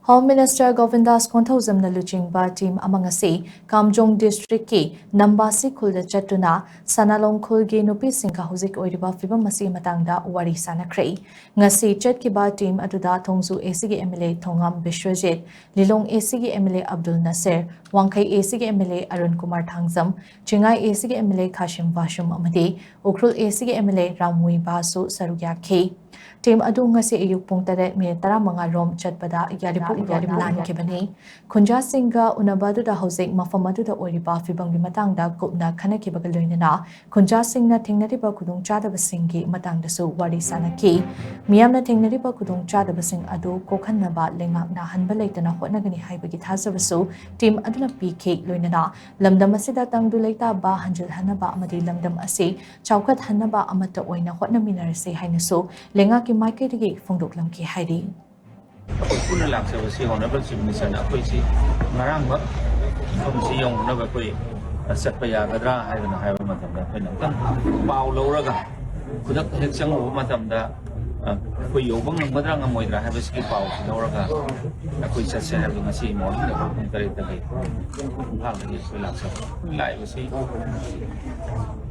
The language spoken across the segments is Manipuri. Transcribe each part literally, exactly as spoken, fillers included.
Home Minister Govindas ꯀꯣꯟꯊꯧꯖꯝꯅ ꯂꯨꯆꯤꯡꯕ team ꯑꯃ ꯉꯁꯤ ꯀꯥꯝꯖꯣꯡ districtꯀꯤ ꯅꯝꯕꯥꯁꯤ ꯈꯨꯜꯗ ꯆꯠꯇꯨꯅ ꯁꯅꯥꯂꯣꯡ ꯈꯨꯜꯒꯤ ꯅꯨꯄꯤꯁꯤꯡꯒ ꯍꯧꯖꯤꯛ ꯑꯣꯏꯔꯤꯕ ꯐꯤꯕꯝ ꯑꯁꯤꯒꯤ ꯃꯇꯥꯡꯗ ꯋꯥꯔꯤ ꯁꯥꯅꯈ꯭ꯔꯦ꯫ ꯉꯁꯤ ꯆꯠꯈꯤꯕ team ꯑꯗꯨꯗ ꯊꯣꯡꯖꯨ ACꯒꯤ MLA ꯊꯣꯉꯥꯝ ꯕꯤꯁ꯭ꯋꯖꯤꯠ, ꯂꯤꯂꯣꯡ ACꯒꯤ MLA ꯑꯕꯗꯨꯜ ꯅꯁꯤꯔ, ꯋꯥꯡꯈꯩ ACꯒꯤ MLA ꯑꯔꯨꯟ ꯀꯨꯃꯥꯔ ꯊꯥꯡꯖꯝ, ꯆꯤꯡꯉꯥꯏ ACꯒꯤ MLA ꯈꯥꯁꯤꯝ ꯕꯥꯁꯨꯝ ꯑꯃꯗꯤ ꯎꯈ꯭ꯔꯨꯜ ACꯒꯤ MLA ꯔꯥꯝꯃꯨꯏꯕꯥꯁꯨ ꯁꯔꯨꯛ ꯌꯥꯈꯤ꯫ Team ꯑꯗꯨ ꯉꯁꯤ ꯑꯌꯨꯛ ꯄꯨꯡ ꯇꯔꯦꯠ minute ꯇꯔꯥꯃꯉꯥ ꯔꯣꯝ ꯆꯠꯄꯗ ꯌꯥꯔꯤꯄꯣꯛ ꯌꯥꯔꯤꯄꯣꯛ ꯂꯥꯟꯈꯤꯕꯅꯤ꯫ ꯈꯨꯟꯖꯥꯁꯤꯡꯒ ꯎꯅꯕ ꯑꯗꯨꯗ ꯍꯧꯖꯤꯛ ꯃꯐꯝ ꯑꯗꯨꯗ ꯑꯣꯏꯔꯤꯕ ꯐꯤꯕꯝꯒꯤ ꯃꯇꯥꯡꯗ ꯀꯨꯞꯅ ꯈꯟꯅꯈꯤꯕꯒ ꯂꯣꯏꯅꯅ ꯈꯨꯟꯖꯥꯁꯤꯡꯅ ꯊꯦꯡꯅꯔꯤꯕ ꯈꯨꯗꯣꯡꯆꯥꯗꯕꯁꯤꯡꯒꯤ ꯃꯇꯥꯡꯗꯁꯨ ꯋꯥꯔꯤ ꯁꯥꯅꯈꯤ꯫ ꯃꯤꯌꯥꯝꯅ ꯊꯦꯡꯅꯔꯤꯕ ꯈꯨꯗꯣꯡꯆꯥꯗꯕꯁꯤꯡ ꯑꯗꯨ ꯀꯣꯛꯍꯟꯅꯕ ꯂꯩꯉꯥꯛꯅ ꯍꯟꯕ ꯂꯩꯇꯅ ꯍꯣꯠꯅꯒꯅꯤ ꯍꯥꯏꯕꯒꯤ ꯊꯥꯖꯕꯁꯨ team ꯑꯗꯨꯅ ꯄꯤꯈꯤ꯫ ꯂꯣꯏꯅꯅ ꯂꯝꯗꯝ ꯑꯁꯤꯗ ꯇꯪꯗꯨ ꯂꯩꯇꯥꯕ ꯍꯟꯖꯤꯜꯍꯟꯅꯕ ꯑꯃꯗꯤ ꯂꯝꯗꯝ ꯑꯁꯤ ꯆꯥꯎꯈꯠꯍꯟꯅꯕ ꯑꯃꯠꯇ ꯑꯣꯏꯅ ꯍꯣꯠꯅꯃꯤꯟꯅꯔꯁꯤ ꯍꯥꯏꯅꯁꯨ ꯂꯩꯉꯥꯛꯀꯤ ꯃꯥꯏꯀꯩꯗꯒꯤ ꯐꯣꯡꯗꯣꯛꯂꯝꯈꯤ ꯍꯥꯏꯔꯤ꯫ ꯑꯩꯈꯣꯏ ꯄꯨꯟꯅ ꯂꯥꯛꯆꯕꯁꯤ Honourable Chief Ministerꯅ ꯑꯩꯈꯣꯏꯁꯤ ꯉꯔꯥꯡꯃꯛ ꯃꯐꯝꯁꯤ ꯌꯧꯅꯅꯕ ꯑꯩꯈꯣꯏ ꯆꯠꯄ ꯌꯥꯒꯗ꯭ꯔꯥ ꯍꯥꯏꯗꯅ ꯍꯥꯏꯕ ꯃꯇꯝꯗ ꯑꯩꯈꯣꯏꯅ ꯑꯃꯨꯛꯇꯪ ꯄꯥꯎ ꯂꯧꯔꯒ, ꯈꯨꯗꯛꯇ ꯍꯦꯛ ꯆꯪꯉꯨꯕ ꯃꯇꯝꯗ ꯑꯩꯈꯣꯏ ꯌꯧꯕ ꯉꯝꯒꯗ꯭ꯔꯥ ꯉꯝꯃꯣꯏꯗ꯭ꯔꯥ ꯍꯥꯏꯕꯁꯤꯒꯤ ꯄꯥꯎꯁꯤ ꯂꯧꯔꯒ ꯑꯩꯈꯣꯏ ꯆꯠꯁꯦ ꯍꯥꯏꯕꯗꯨ ꯉꯁꯤ morningꯗ ꯄꯨꯡ ꯇꯔꯦꯠꯇꯒꯤ ꯏꯝꯐꯥꯜꯗꯒꯤ ꯑꯩꯈꯣꯏ ꯂꯥꯛꯆꯕ꯫ ꯑꯩꯈꯣꯏ ꯂꯥꯛꯏꯕꯁꯤ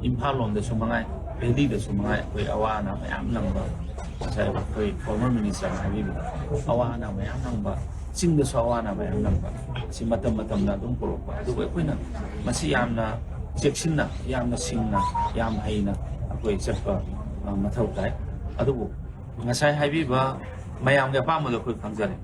ꯏꯝꯐꯥꯜ ꯂꯣꯝꯗꯁꯨ ꯃꯉꯥꯏ, ꯚꯦꯂꯤꯗꯁꯨ ꯃꯉꯥꯏ, ꯑꯩꯈꯣꯏ ꯑꯋꯥ ꯑꯅꯥ ꯃꯌꯥꯝ ꯅꯪꯕ, ꯉꯁꯥꯏ ꯑꯩꯈꯣꯏ former Ministerꯅ ꯍꯥꯏꯕꯤꯕꯗ ꯑꯋꯥ ꯑꯅꯥ ꯃꯌꯥꯝ ꯅꯪꯕ, ꯆꯤꯡꯗꯁꯨ ꯑꯋꯥ ꯑꯅꯥ ꯃꯌꯥꯝ ꯅꯪꯕ, ꯁꯤ ꯃꯇꯝ ꯃꯇꯝꯅ ꯑꯗꯨꯝ ꯄꯨꯔꯛꯄ꯫ ꯑꯗꯨꯕꯨ ꯑꯩꯈꯣꯏꯅ ꯃꯁꯤ ꯌꯥꯝꯅ ꯆꯦꯛꯁꯤꯟꯅ, ꯌꯥꯝꯅ ꯁꯤꯡꯅ, ꯌꯥꯝ ꯍꯩꯅ ꯑꯩꯈꯣꯏ ꯆꯠꯄ, ꯑ, ꯃꯊꯧ ꯇꯥꯏ꯫ ꯑꯗꯨꯕꯨ ꯉꯁꯥꯏ ꯍꯥꯏꯕꯤꯕ ꯃꯌꯥꯝꯒꯤ ꯑꯄꯥꯝꯕꯗꯣ ꯑꯩꯈꯣꯏ ꯈꯪꯖꯔꯦ꯫